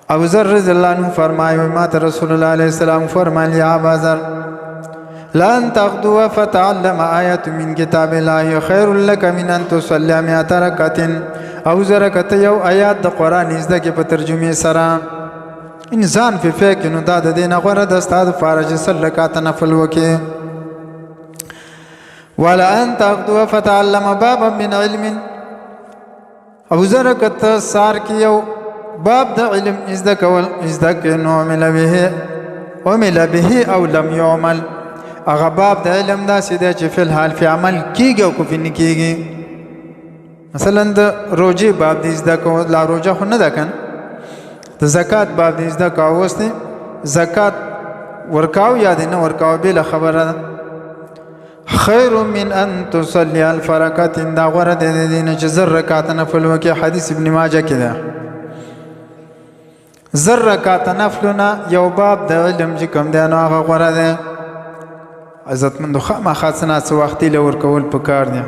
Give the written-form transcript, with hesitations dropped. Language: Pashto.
ابو ذر رضی الله عنه فرمایي، ما ته رسول الله علیه السلام فرمایل: یا ابا ذر، لن تغدو فتعلم آیت من کتاب الله خیر لك من ان تصلي 100 رکعه. او زره کته یو آیات د قران زده کې په ترجمه سره انسان په فکر، نو دا د دین غره د استاد فارج سل رکعات نفل وکي. ولا ان تغدو فتعلم بابا من علم. ابو ذر کته سار کې یو باب د علم زده کول زده کې، نو عمل به، عمل به او لم يعمل، هغه باب د علم داسې دی چې فی الحال فی عمل کیږي او کو نه کیږي. مثلا د روزي باب دې زده کو، لا روزه خو نه ده کنه. د زکات باب دې زده کو، اوس زکات ورکاو یا دې نه ورکاو بل خبره ده. خیر من ان تصلي الف رکعت، دا غره د دې نه چې زر رکعت نفل وکي. حدیث ابن ماجه کې ده. زر رکعت نفلونه یو باب د علم چې کوم دی نو هغه غوره ده. عزتمند، خامخا څه نا څه وختي له ورکول پکار دی.